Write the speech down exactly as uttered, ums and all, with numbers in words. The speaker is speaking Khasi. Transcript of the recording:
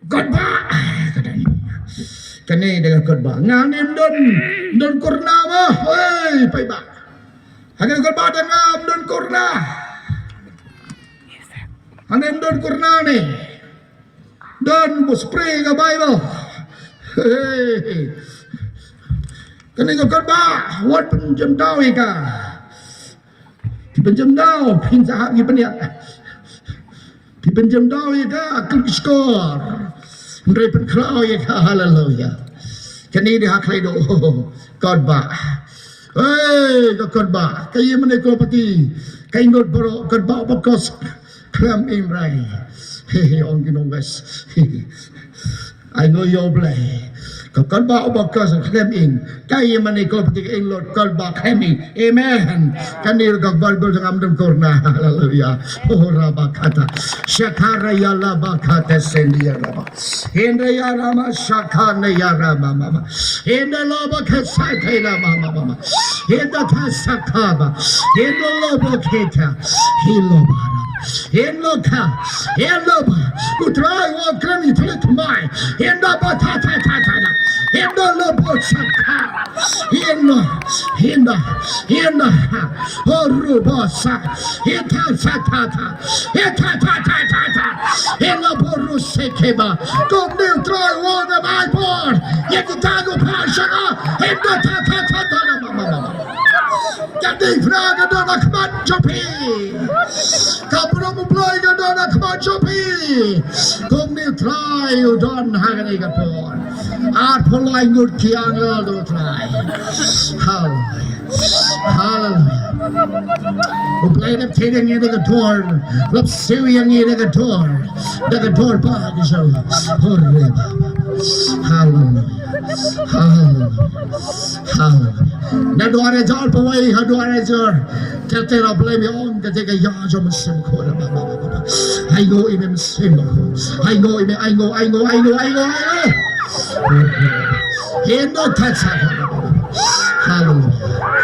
Kotbah. Kane da ka kotbah. Nga nym don, don kurna ma. Hei, paidbah. Ha ka kotbah da nga ym don kurna. Hangne ym don kurna ne. Don ba spray ka Bible. Hei. Kane ka kotbah. Wat pynjem daw ïa ka. Phi pynjem daw, phin sa hap ki pynïap. Phi pynjem daw ïa ka, klik skor. Hynrei pynkhraw ïa ka, haleluya. Kane dei ha khlei duh, kotbah. Hei, ka kotbah, ka ïa mane ko pati. Ka ingot baroh, kotbah bakos. Khlem im rai. He he, ong ki nong west. Ai no yo blai. Ka kotbah bakos khlem im. Ka ïa mane ko pati ka ingot kotbah khlem im. Amen. Kane ka Bible jong nga ym don kurna. Haleluya. Oh, rabakata. Shakaraya labakata sendia raba. Hende ya rama shakane ya rama mama. Hende loba kesate rama mama mama. Hende ta sakaba. Hende loba keta. Hende loba. Hende ka. Hende loba. U Trai wa krani tele tmai. Hende ba ta ta ta ta ta. Hende loba saka. Hende. Hende. Hende. Horubosa. Heta ta ta ta. Heta ta ta ta ta. Hela boru sekeba. Kom ni u Trai wa na mai por. Ye kita go pasha. Heta ta ta ta ta ta. Ma ma ma ma. Ka dei pra ka don ha khmat jong phi. Ka burom u Blei ka don ha khmat jong phi. Kom ni u Trai u don ha kane ka por. Arphew lai ngut ki angel da u Trai. Haleluya. Haleluya. U Blei u la pynthei ïa ngi da ka dur. U la pynthei ïa ngi da ka dur. Da ka dur ba ka jong. Haleluya. Haleluya. Haleluya. Haleluya. Na dwar jor pawai ha dwar jor. Kata la blame ong kata ka ya jong mynsiem ko. Ai go i mynsiem ko. Ai go i, ai go, ai go, ai go, ai go, ai go. Hendo tatsa. Haleluya.